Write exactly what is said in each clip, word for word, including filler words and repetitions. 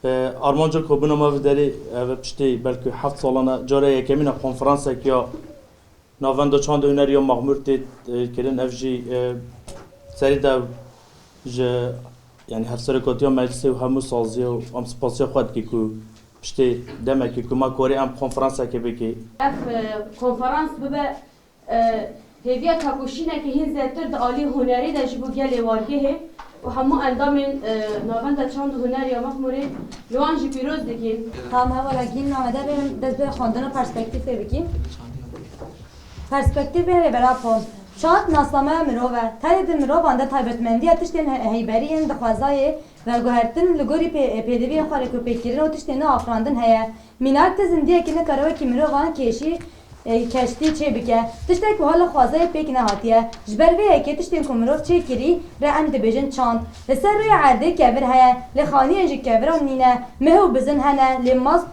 E, armanca ku bûna me vê derê, ev piştî belkî heft salan e, cara yekemîn e konferansekî ya Navenda Çand û Hunerî ya Mexmûr tê, e, kirin. Ev jî, e, serî de ji, yanî hevserokatiya meclisê û hemû saziyê û em spasiya xwe dike ku piştê demekê ku me karî em konferansekê bikî. Ev, e, konferans bibe, e, hêviya tekoşînekî hîn zêdetir di alî hunerî de ji bo gelê wargehê û hemû endamên, e, Navenda Çand û Hunerî ya Mexmûrê li wan jî pîroz dikîn. Tam hevala gîn namede bêrim dest bi xwendina perspektîfê bikîm. Perspektîfê Rêber Apo. Çand nasnameya mirov e. Tevî di mirovan de taybetmendiya tiştên he-, heyberî yên dixwezayê veguhertin li gorî pê-, pêdiviyên xwe lêkopêkirin û tiştên nû afirandin heye. Mînak ti zindiyekî nikare wekî mirovan kêşî, e, keştî çê bike. Tiştek wiha li xwezayê pêk nehatiye. Ji ber vê yekê tiştên ku mirov çêkirî re em dibêjin çand. Li ser rûyê erdê kevir heye, lê xaniyên ji keviran nîne. Meh û bizin hene, lê mast,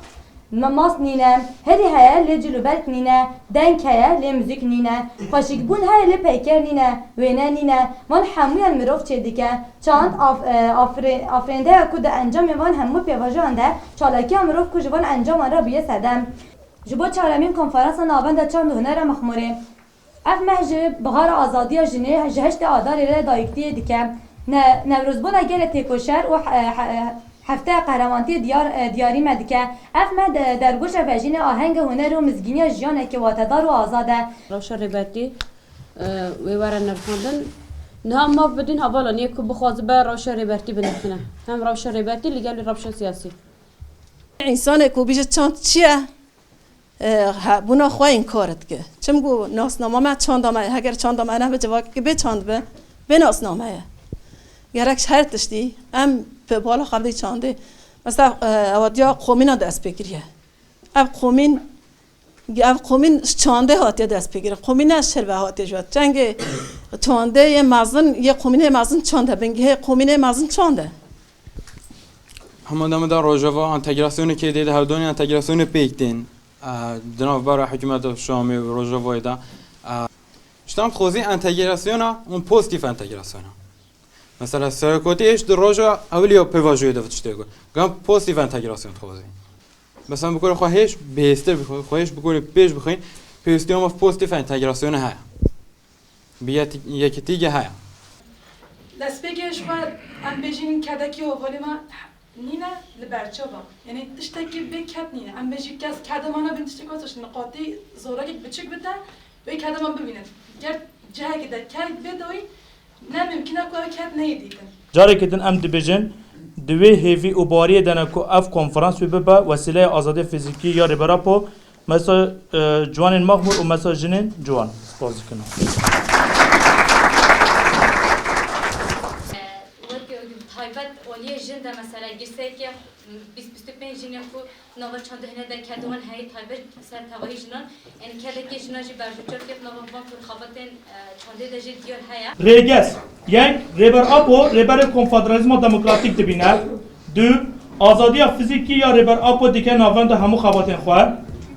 me-, mast nîne. Herî heye, lê cil û berg nîne. Deng heye, lê muzîk nîne. Xweşikbûn heye, lê peyker nîne. Wêne nîne. Van hemûyan mirov çêdike. Çand af-, e, afirê-, afirêndeya ku di encamê van hemû pêvajoyan de çalakiya mirov ku ji van encaman re bûye sedem. Ji bo çaremîn konferansa Navenda Çand û Hunera Mexmûrê. Ev meh ji Bihara Azadiya Jinê ji heştê Adarê re dayîktiyê dike. Ne-, Newrozbûna gelê têkoşer û he-, he-, Hefteya Qehremantiyê diyar, e, diyarî me dike. Ev meh de-, dergoşa vejînê ahenga huner û mizgîniya jiyanekî watedar û azad e. Rewşa Rêbertî, e, wê were nirxandin. Niha maf bidin hevalan yê ku bixwazibe rewşa Rêbertî binirxine. Hem rewşa Rêbertî li gel rewşa siyasî. Însanê ku bîje çand çi ye? E, hebûna xwe înkar dike. Çimku nasnama me çanda me, heger çanda me nebe civakekî bê çand be, bê nasname ye. Gerek her tiştî em bi bala xwe bidî çandê. Mesela, e, ewadiya qomîna dest pê kiriye. Ev qomîn, ev qomîn ji çandê hatiye dest pê kirin. Qomîn ne şer ve hatiye ji we. Çengê çandê yê mezin, yê qomînê mezin çand e. Bingehê qomînê mezin çand e. Hema dema de Rojava entegrasyonê kê dê de hevdonî entegrasyonê pêk tên, e, di navbera hikûmeta Şamê û Rojavayê de, e, ji tam xwezî entegrasyona û pozîtîf entegrasyona. Mesela serokotî êş di roja ewilî ya pêvajoyê de tiştê ku gam pozîtîf entegrasyon dixwazî. Mesela bi kurê xwe hêş bihêztir bixwe, xwe hêş bi kurê pêş bixwîn, pêwîstiya me pozîtîf entegrasyonê heye. Bi yek-, yekîtî ge heye. Destpêkê ji xwe em bêjin kedekî ovolê me nîne li berçava. Yanî tiştekî bê ked nîne. Em bêjî kes kede mane bin tiştekî wesa ji niqatî zorakek biçik bide, wê kede me bibînin. Ger cihekê de ked bê dawî, ne mimkîn e ku ew ked neyê dîtin. Carekê din em dibêjin, di wê hêvî û baweriyê de ne ku ev konferans wê bibe wesîleya azadiya fîzîkî ya Rêber Apo, mesa, e, ciwanên Mexmûr û mesa jinên ciwan. Spas dikin. Wek taybet aliyê jin de mesela girseyeke bîst bîst û pênc jinê ku nava çandê hene de kediwan heyî taybet ser tevahî jinan. Ên kedekê jina jî berjûçar kir nava van ku xebatên, e, çandê de jî diyar heye. Rêgez, yek, Rêber Apo rêberê Konfederalîzma Demokratîk dibîne. Du, azadiya fîzîkî ya Rêber Apo dike navenda hemû xebatên xwe.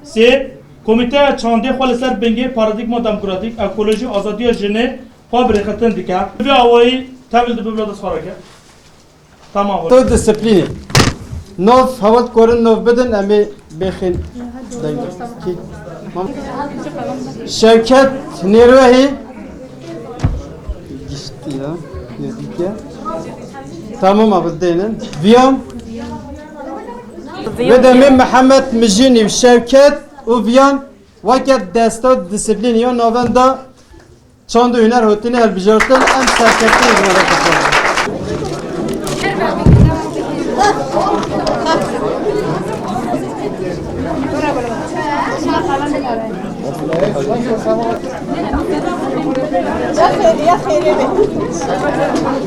Sê, komîteya çandê xwe li ser bingê paradîgma demokratîk, ekolojî û azadiya jinê xwe bi rêxistin dike. Bi vî awayî tevil dibe bila dest xwe reke. Tamam. Tu disiplînê. Nov, heval dikorin nov bidin, em ê bêxin. Deng. Kî? Mam-, Şevket Nêrwehî. Giştî ya. Nêzdîk e. Tamam abi, dênin. Viyan. Vê demê Mihemed Mijînî û Şevket û Viyan weke desta disiplînê ya navenda Çand û huner hotine hilbijartin, em serkeftinê ji me re dixwazin.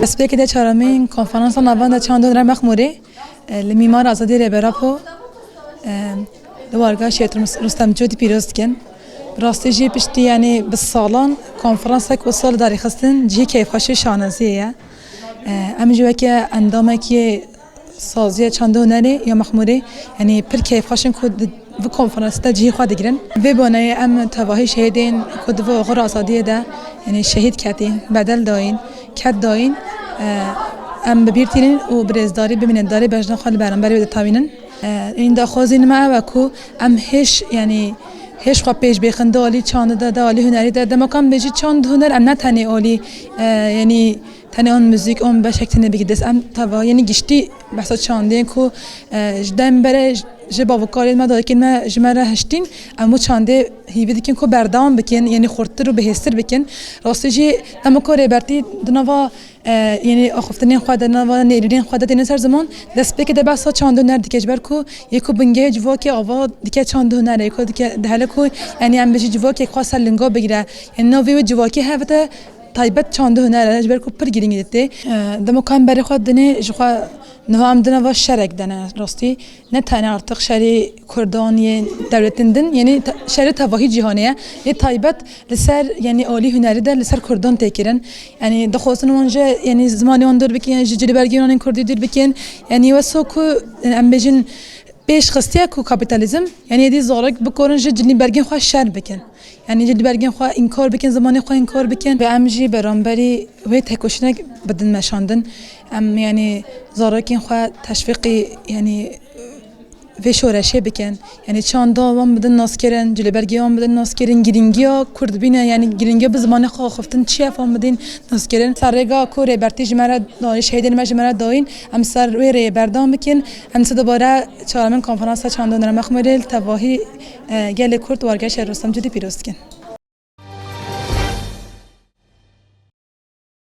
Destpêkê de çaramîn konferansa navenda çand û huner Mexmûrê. Li Mîmar Azadî Rêber Apo, e, li warga Şêxê Rus-, Rustem Cûdî pîroz dikin. Bi rastî jî piştî, yanî bi salan konferansek wisa li darî xistin cihê keyfxweş û şanaziyê ye. E, em jî weke endamekî saziya çand û hunerê ya Mexmûrê, yanî pir keyfxweş in ku di, vî konferansê de cihê xwe digirin. Vê boneyê em tevahî şehîdên ku di vî oxir azadiyê de, yanî şehîd ketîn, bedel dayîn, ked dayîn, e, em bi bîr tînin û bi rêzdarî, bi minetdarî bejna xwe li beramberê wê ditewînin. E, ên daxwazên me ew e ku em hêş, yanî hêş xwe pêş bêxin di alî çandê de, di alî hunerî de. Dema ku em bêjî çand huner, em ne tenê alî, e, yanî tenê an muzîk, an beşek têne bigire dest. Em teva, yanî giştî behsa çandê yên ku, e, ji dem bere ji bav û kalên me, dayikên me ji me re hiştîn, em û çandê hîvî dikin ku berdewam bikin, yanî xurttir û bihêztir bikin. Rastî jî dema ku Rêbertî di nava, e, yanî axiftinên xwe de, di nava nêrînên xwe de têne ser ziman, destpêkê de behsa çand û huner dike, ji ber ku yê ku bingehê civakê ava dike çand û huner e, yê ku dike dihele ku, yanî em bijî civakê xwe ser linga bigire. Yanî navê wê civakê hevite taybet çand û huner e, ji ber ku pir girîng dite. E, dema ku em berê xwe dinê, ji xwe niha em di nava şerek de ne rastî. Ne tenê artık şerê Kurdan yê dewletên din, yanî te-, şerê tevahî cîhanê ye. Yê taybet li ser, yanî alî hunerî de li ser Kurdan tê kirin. Yanî dixwazin wan ji, yanî zimanê wan dûr bikin, yanî ji cilîbergên wan ên Kurdî dûr bikin. Yanî wesa ku, em bêjin, pêş xistiye ku kapîtalîzm, yanî êdî zarok bikarin ji cilîbergên xwe şer bikin. Yanî cilîbergên xwe înkar bikin, zimanê xwe înkar bikin. Ve em jî beramberî wê tekoşînek bidin meşandin. Em, yanî zarokên xwe teşvîqî, yanî vê şoreşê bikin. Yanî çanda wan bidin naskirin, cilîbergê wan bidin naskirin, girîngiya Kurdbîne, yanî girîngiya bi zimanê xwe axiftin çi ye, wan bidin naskirin. Ser rêga ku Rêbertî ji me re dayîn, şehîdên me ji me re dayîn, em ser wê rêyê berdewam bikin. Em dibare çaremin konferansa çanda û hunerê Mexmûrê li tevahî, e, gelê Kurd û Argeşê Rostem Cûdî pîroz dikin.